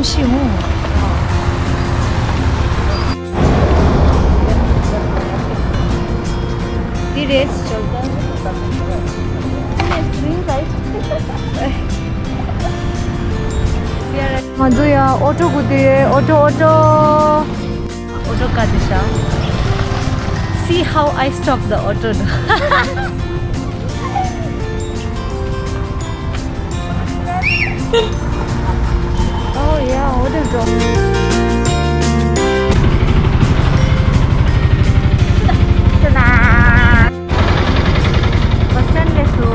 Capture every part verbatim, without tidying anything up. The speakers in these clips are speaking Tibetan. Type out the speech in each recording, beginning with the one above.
ཤི་འོང་། འདི་རེད། ང་ཚོ་ཡ་ཨོ་ཊོ་གུ་དེ་ཨོ་ཊོ་ཨོ་ཊོ། Auto ka disha. See how I stop the auto. Oh yeah, auto drop. Bus stand le su.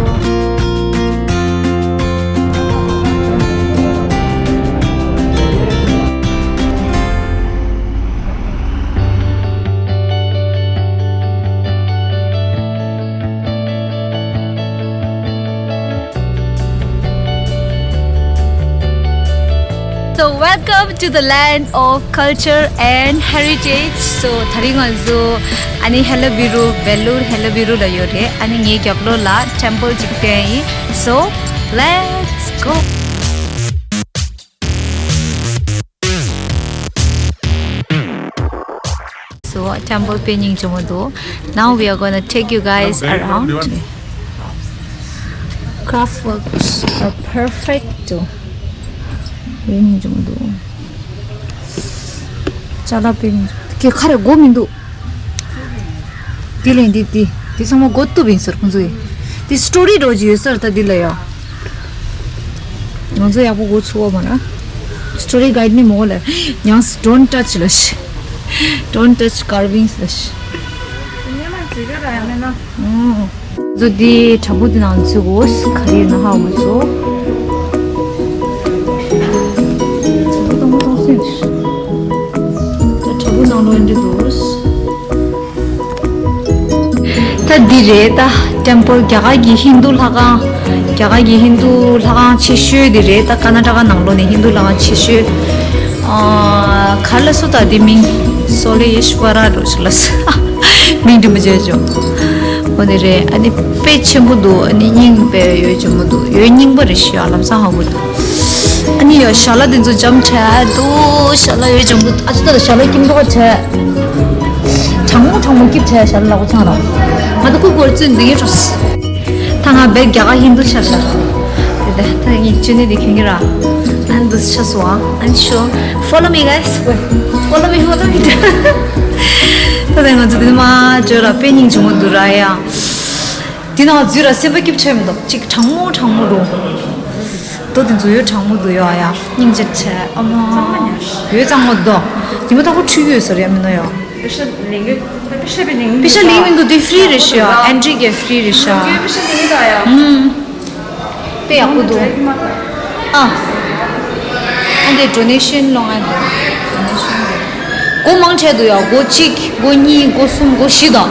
So welcome to the land of culture and heritage. So ད་རིང་ང་ཚོ་ཨ་ནི་ཧེ་ལ་བི་རུ། བེ་ལུར་ཧེ་ལ་བི་རུ་ལ་ཡོད་རེད། ཨ་ནི་ངའི་རྒྱབ་ལོགས་ལ་ཊེམ་པལ་ཅིག་བསྟན་ཡིན། So let's go. So ཊེམ་པལ་དཔེ་སྙིང་རྗེ་མོ་འདུག Now we are gonna take you guys around. Craft works are perfect. དཔེ་སྙིང་རྗེ་མོ་འདུག་ཅ་ལག་དཔེ་སྙིང་རྗེ་མོ་འདུག་ཁ་རེ་སྒོ་མི་འདུག་འདི་ལས་འདི་འདི་འདི་ཚང་མ་སྒོ་བཏུབ་ཡིན་ཟེར་ཁོང་ཚོ་ཡིས། འདི་སི་ཊོ་རི་འགྲོ་རྒྱུ་ཡོད་ས་རེད་ད་འདི་ལ་ཡ། ང་ཚོ་ཡག་པོ་སྒོ་ཚུགས་པ་མ་རེད། སི་ཊོ་རི་གའིཌ་ནི་མོ་ལ་ཡང་don't touch ལ་ཤི། Don't touch carvings ལ་ཤི། ཉི་མ་ཟིག་ར་ཡ་མེད་ན། ཨོ། ཛོ་དེ་བྲག་ཕུག་དེ་ནང་ཚུད་དགོས། ག་རེ་ཡོད་ན་ཧ་གོ་མ་སོང་། བྲག་ཕུག་དང་པོ་གཏོང་སྲིད། ད་བྲག་ཕུག་ནང་ལོགས་འདི་འདུག་ད་འདི་རེད་ད། ཊེམ་པལ། རྒྱ་གར་གྱི་ཧིན་རྡུ་ལྷ་ཁང་། རྒྱ་གར་གྱི་ཧིན་རྡུ་ལྷ་ཁང་ཆེ་ཤོས་འདི་རེད་ད། ཀར་ན་ཊ་ཀ་ནང་ལོགས་ནས་ཧིན་རྡུ་ལྷ་ཁང་ཆེ་ཤོས། ཨ། ག་རེ་ལབ་སོང་ད་འདི་མིང་། སོ་ལེ་ཡེ་ཤྭ་ར་འདྲ་ཞིག་ལབ་སོང་། མིང་འདྲི་མི་བྱེད་ཅོ། འོ་ནི་རེད། ཨ་ནི་དཔེ་ཆེན་པོ་འདུག་ཨ་ནི་སྙིང་དཔེ་ཡོད་ཅན་པོ་འདུག་ཡོད་རྙིང་པ་རེད་ཤག་ལམ་སང་ཧ་གོ་འདུག་ཨ་ནི་ཡ་ཞལ་ལག་འདི་ཚོ་འཇམ་བྱས་འདུག་ཞལ་ལག་ཡོད་ཅན་པོ། ཨ་ཅོ་ད་ཞལ་ལག་སྐྱིན་འགྲོ་བྱས། གྲང་མོ་གྲང་མོ་སྐྱིད་བྱས་ཞལ་ལག་པོ་ཚང་ར། ང་ད་ཁུ་གོར་ཚུན་འདི་ཡིན་རོ། ད་ང་བེག་རྒྱ་གར་ཧིན་རྡུ་ཆགས་ཤག་དེ་ད་ད་ངས་ཅི་ནས་འདི་མཁྱེན་གྱི་ར། ཨན་འདུ་ཆགས་སོང་ཨ། ཨན་ཤོ། Follow me, guys. Follow me, follow me. ད་ད་ང་ཚོ་འདི་ནས་མར་འགྲོ་ར། དཔེ་སྙིང་རྗེ་མོ་འདུག་ར་ཡ། འདི་ནང་འཛུལ་ར་སེམས་པ་སྐྱིད་ཆགས་མི་འདུག་ཅིག་གྲང་མོ་གྲང་མོ་འདུག་རྡོ་དེ་ཚོ་ཡོད་གྲང་མོ་འདུག་ཡ་ཡ། སྙིང་རྗེ་ཆེ་ཨ་མ། ཡོད་གཙང་མོ་འདུག་དེ་མོ་ད་ཁོ་ཁྲིད་ཡོད་ཟེར་ཡ་མིན་ནོ་ཡ། པེ་ཤ་ལེན་གི། པེ་ཤ་པེ་ལེན་གི། པེ་ཤ་ལེན་མི་འདུག་དེ་ཧྥི་རི་རེད་ཤག་ཨན་ཌི་གི་ཧྥི་རི་རེད་ཤག་པེ་ཤ་ལེན་གི་ད་ཡ། ཨུམ། དཔེ་ཡག་པོ་འདུག་ཨ། ཨ་འདི་ཌོ་ནེ་ཤན་སློང་ཨ་འདི། ཌོ་ནེ་ཤན་འདི། སྒོ་མང་ཆེ་འདུག་ཡ། སྒོ་གཅིག་སྒོ་གཉིས། སྒོ་གསུམ། སྒོ་བཞི་དང་།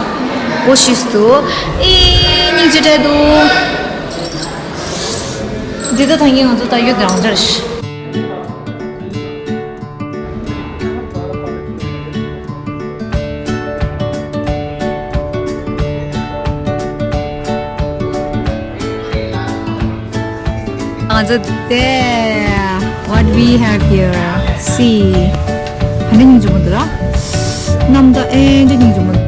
སྒོ་བཞི་འདུག་ཨེ། སྙིང་རྗེ་སྤྲད་འདུག་འདི་ད་ཐང་གི་ང་ཚོ་ད་ཡོད་རང་འཇར་ཤི། ང་ཚོ་དེ། What we have here? See. ཧ་ནི་སྙིང་རྗེ་མོ་འདུག་ར། གནམ་ད་ཨེ་འདྲ་སྙིང་རྗེ་མོ་འདུག་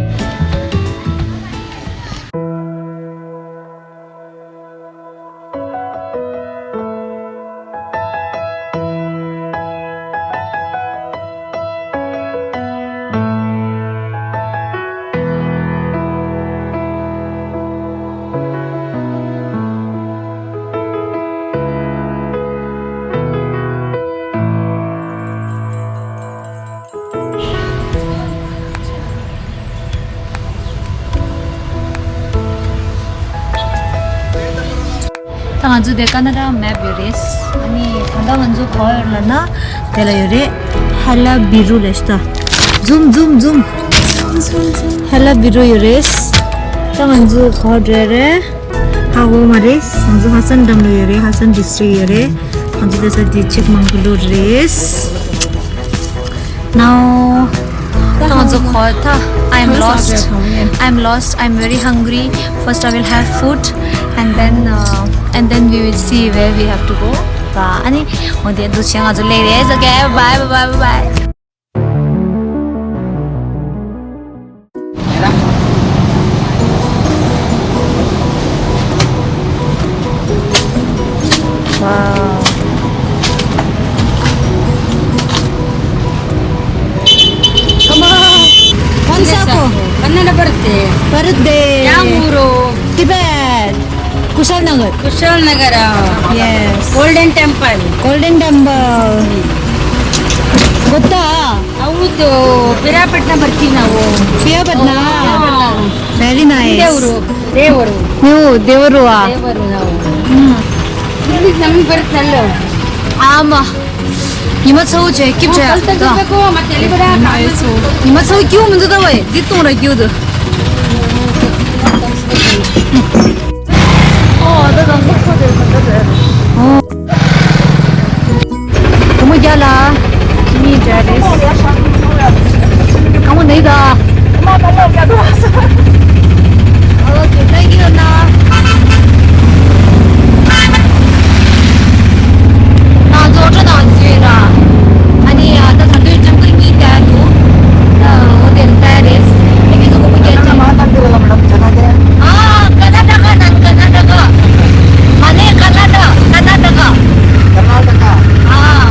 ད་ང་ཚོ་དེ་ཀ་ན་ཌ་མེབ་ཡོད་རེད། ཨ་ནི་ད་ལྟ་ང་ཚོ་ག་པར་ཡོད་ལབ་ན། དེ་ལ་ཡོད་རེད། ཧེ་ལ་བི་རུ་ལབ་ཤག་ཛུམ་ཛུམ་ཛུམ། ཧེ་ལ་བི་རུ་ཡོད་རེད། ད་ང་ཚོ་ག་པར་འགྲོ་རེད། ཧ་གོ་མ་རེད། ང་ཚོ་ཧ་སན་འགྲམ་ལ་ཡོད་རེད། ཧ་སན་ཌིས་ཊྲིཀ་ཡོད་རེད། ང་ཚོ་དེ་ས་དེ་ཅིག་མང་པོ་ལོ་རེད། Now ད་ང་ཚོ་ག་པར་ད། I'm lost. I'm lost. I'm very hungry. First I will have food and then, uh, and then we will see where we have to go. ཨ་ནི་འོ་དེ་འདུག་བྱས་ང་ཚོ་སླེབས་རེད། Okay, bye, bye, bye, bye. Wow. Come on. कौन सा को? कन्नड़ बरते. बरते. ಯಾವ ಊರು? Tibet. कुशल नगर. कुशल नगर. Yes. Golden temple. Golden temple. ಗೊತ್ತಾ? ಹೌದು, ಪಿರಿಯಾಪಟ್ಟಣ ಬರ್ತೀವಿ ನಾವು. ಪಿರಿಯಾಪಟ್ಟಣ? ಹಾ. Very nice. ದೇವರು. ದೇವರು. ನೀವು ದೇವರು? ದೇವರು ನಾವು. ಹ್ಮ್. ನಮ್ಗೆ ಬರುತ್ತಲ್ಲ. ಆಮ. ನಿಮ್ಮ ಸೌಜೆ ಕಿಚ್ಚ. ಕಲ್ತಬೇಕು ಮತ್ತೆ ಎಲ್ಲಿ ಬರ. ನಿಮ್ಮ ಸೌ ಕ್ಯೂ ಮುಂದದವೆ. ದಿತ್ತು ನೋಡ ಕ್ಯೂದು. ཀོ་མོ་རྒྱ་ལ། མི་རྒྱ་རེད། ཀ་མོ་ནེ་ད། Okay, thank you, Anna. ང་ཚོ་ཨོ་ཊོ་ནང་ཚུད་ཡོད་ར། ཨ་ནི་ད་ད་དུང་ཀྲམ་པལ་གཉིས་བསྡད་འདུག་ད་ཧོ་ཊེལ་པེ་རིས། ཨེ་ཀེ་ཚོ་ཀོ་མོ་རྒྱ་ལ། हाँ, कर्नाटक, नन कर्नाटक। माने कर्नाटक, कर्नाटक। कर्नाटक। हाँ।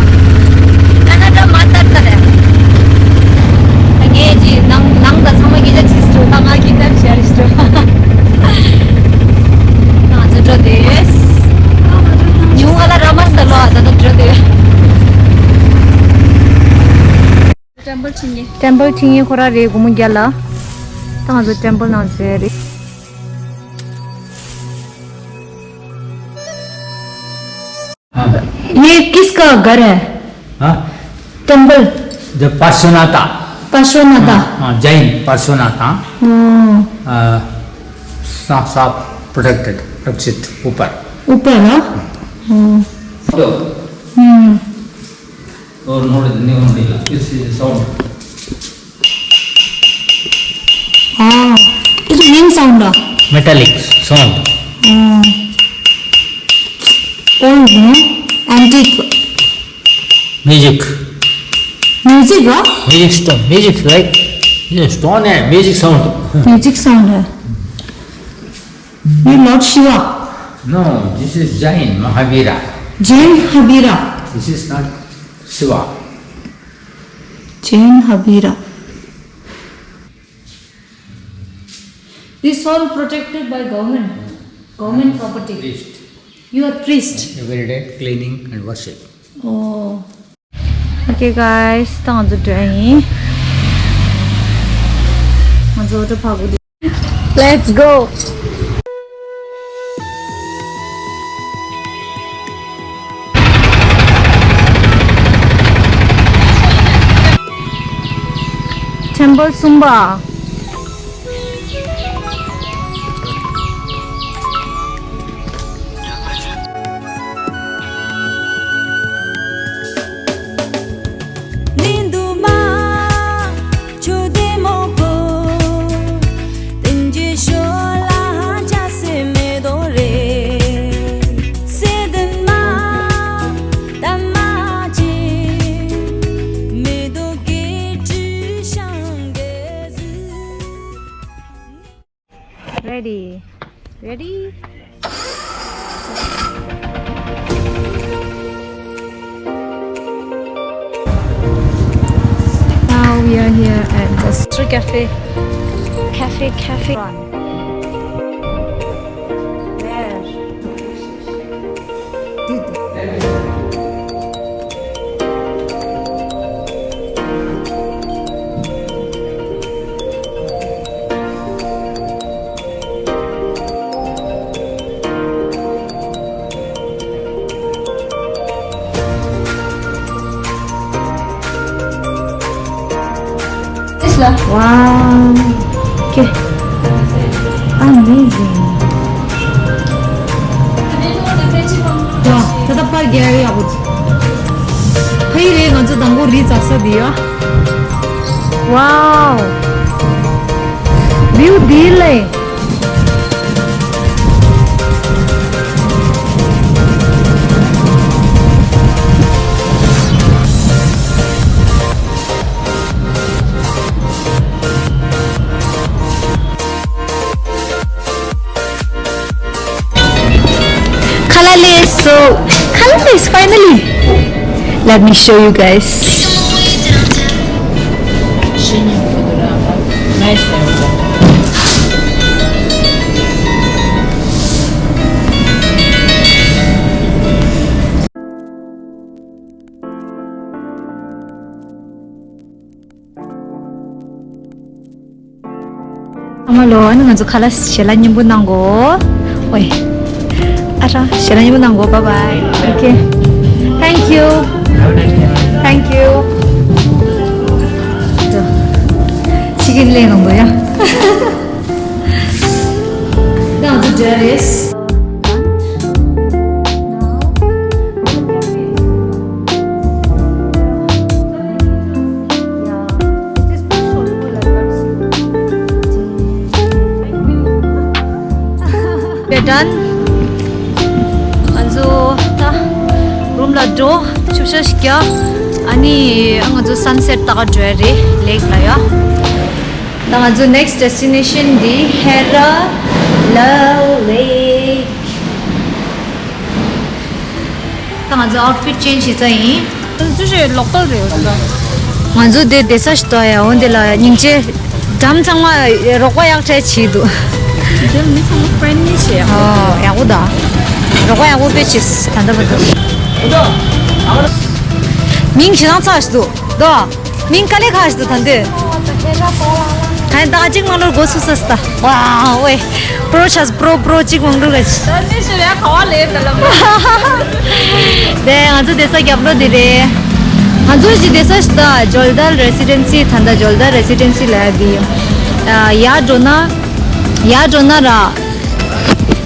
कर्नाटक मात्र तरे। ངས་ཀྱི་ནང་ནང་དང་ཚང་མ་སྐད་ཆ་དྲིས་འགྲོ། ད་ང་སྐད་ཆ་བཤད་རེ་ཞུ། ང་ཚོ་འགྲོ་དེས། ཉུང་ང་ལ་ར་མ་ས་ལོ་ད་ད་འགྲོ་དེ། ཀྲམ་པལ་ཆིང་ངེ། ཀྲམ་པལ་ཆིང་ངེ་ཁོ་ར་རེད། སྒོར་མོ་བརྒྱ་ལ། ད་ང་ཚོ་ཀྲམ་པལ་ནང་ཚུད་རེད། हाँ। ये किसका घर है? हाँ? टेम्पल। जो पार्श्वनाथा। पार्श्वनाथा। हाँ, हाँ, जैन पार्श्वनाथा। हम्म। आ, सा-, साफ प्रोटेक्टेड, रक्षित ऊपर। ऊपर, हाँ? हम्म। तो हम्म। और नोट नहीं होना चाहिए, किस चीज़ साउंड। हाँ, ये तो मेन साउंड है। Metallic sound. हाँ। Old, no? Antique. Music. Music, हाँ? म्यूजिक स्टोन, म्यूजिक लाइक, ये स्टोन है, म्यूजिक साउंड। म्यूजिक साउंड है। You Lord Shiva. No, this is Jain Mahavira. Jain Mahavira. This is not Shiva. Jain Mahavira. This all protected by government. Government property. Priest. You are priest. Every day cleaning and worship. Oh. Okay, guys, ད་ང་ཚོ་འགྲོ་ཡིན། ང་ཚོ་འགྲོ་ཕ་གུ། Let's go. ཊེམ་པལ་གསུམ་པ། Ready? Ready? Now we are here at the Street Cafe. Cafe, cafe. There. Wow. Okay. Amazing. ཡ། ད་ལྟ་ཕར་རྒྱག་ཡག་པོ། ཕ་ཡི་རེད། ང་ཚོ་དང་པོ་རི་འཛེག་ས་འདི་ཡ། Wow. View འདི་ལས། Kalale, so, Kalale is finally. Let me show you guys. ཨ་མ་ལོ། ཨ་ནི་ང་ཚོ་ཁ་ལག་ཞལ་ལག་མཉེས་པོ་གནང་གོ། ཨོའི། ཨ་ར། ཞལ་ལག་མཉེས་པོ་གནང་གོ། Bye bye. Okay. Thank you. Thank you. ཅི་གིན་ལེན་གནང་གོ་ཡ། ང་ཚོ་འདྲ་རེད། We're done. ང་ཚོ་ད་རུམ་ལ་འགྲོ། ཆུ་བཤལ་ཞིག་རྒྱག་ཨ་ནི་ང་ཚོ་སན་སེཊ་ལྟ་ག་འགྲོ་ཡ་རེད། ལེག་ལ་ཡ། ད་ང་ཚོ་next destination འདི་Hera Lal Lake. ད་ང་ཚོ་outfit change བྱེད་ས་ཡིན། ཅི་ཞིག་ལོག་སྟོད་རེད་འོ་ད། ང་ཚོ་དེ་བསྡད་ས་ཞིག་འདུག་ཡ། འོ་འདི་ལ་སྙིང་རྗེ། འགྲམ་ཚང་མ་རོགས་པ་ཡག་གྲས་བྱས་འདུག་དེ་མི་ཚང་མ་friendly བྱས་ཡག་པོ། ཨོ་ཡག་པོ་ད། རོགས་པ་ཡག་པོ་དཔེ་བྱས་ད་ལྟ་བར་དུ། མིང་ཞེ་སྡང་ཚ་ཞིག་འདུག་དོ། མིང་དཀའ་ལས་ཁག་ཞིག་འདུག་ད་འདོད། ད་ཡིན་ད་གཅིག་མ་ནོར་འགོ་ཚུགས་ས་སི་ད། ཝའོ་ཝེ། པྲོ་ཆ་པྲོ་པྲོ་གཅིག་མ་ནོར་ག་ཅི། ད་ནི་ཞེ་ཡ་ག་བ་ལས་ད་ལམ། དེ་ང་ཚོ་བསྡད་ས་རྒྱབ་ལོགས་འདི་རེད། ང་ཚོ་ཞིག་བསྡད་ས་ཞིག་ད་ཇོལ་དར་རེ་སི་ཌེན་སི། ད་ད་ཇོལ་དར་རེ་སི་ཌེན་སི་ལ་ཡ་འདི། ཡ་འགྲོ་ན། ཡ་འགྲོ་ན་ར།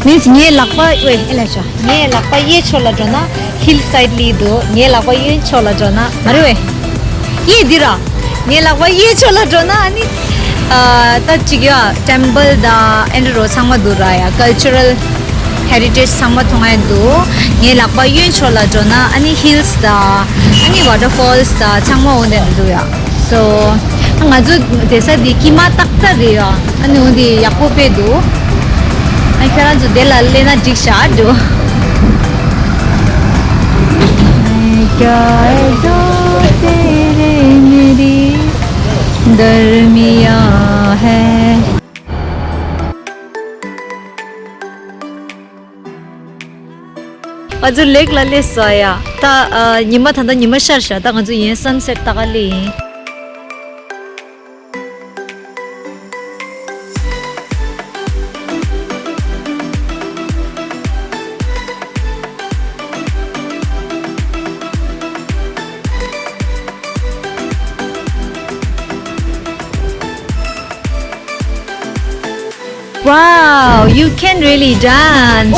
མིན་ངའི་ལག་པ་ཝེ་ཨེ་ལ་ཤ། ངའི་ལག་པ་གཡས་ཕྱོགས་ལ་འགྲོ་ན་ཧིལ་སའིཌ་ལི་འདུག་ངའི་ལག་པ་གཡོན་ཕྱོགས་ལ་འགྲོ་ན་མ་རེད་ཝེ། གཡས་འདི་ར། ངའི་ལག་པ་གཡས་ཕྱོགས་ལ་འགྲོ་ན་ཨ་ནི། ཨ་ད་ཅིག་ཡ་ཊེམ་པལ་དང་ཨེ་འདྲ་རོ་ཚང་མ་འདུག་ར་ཡ། ཀལ་ཅར་རལ་ཧེ་རི་ཊེཇ་ཚང་མ་མཐོང་ཡ་འདུག་ངའི་ལག་པ་གཡོན་ཕྱོགས་ལ་འགྲོ་ན་ཨ་ནི་ཧིལ་སི་དང་ཨ་ནི་ཝ་ཊར་ཕོལ་སི་དང་ཚང་མ་འོ་དེ་འདྲ་འདུག་ཡ། སོ། ང་ཚོ་བསྡད་ས་འདི་དཀྱིལ་མ་ཏག་ཏག་རེད་ཡ། ཨ་ནི་འོ་འདི་ཡག་པོ་དཔེ་འདུག་ཨ་ཁྱེད་རང་ཚོ་དེ་ལ་སླེབས་ན་འགྲིག་ཤག་འགྲོ། क्या है जो तेरे मेरी दरमिया है। ང་ཚོ་ལེག་ལ་སླེབས་སོང་ཡ། ད་ཨ་ཉི་མ་ད་ལྟ་ཉི་མ་ཤར་ཤག་ད་ང་ཚོ་ཡན་སན་སེཊ་ལྟ་ག་སླེབས་ཡིན། Wow, you can really dance.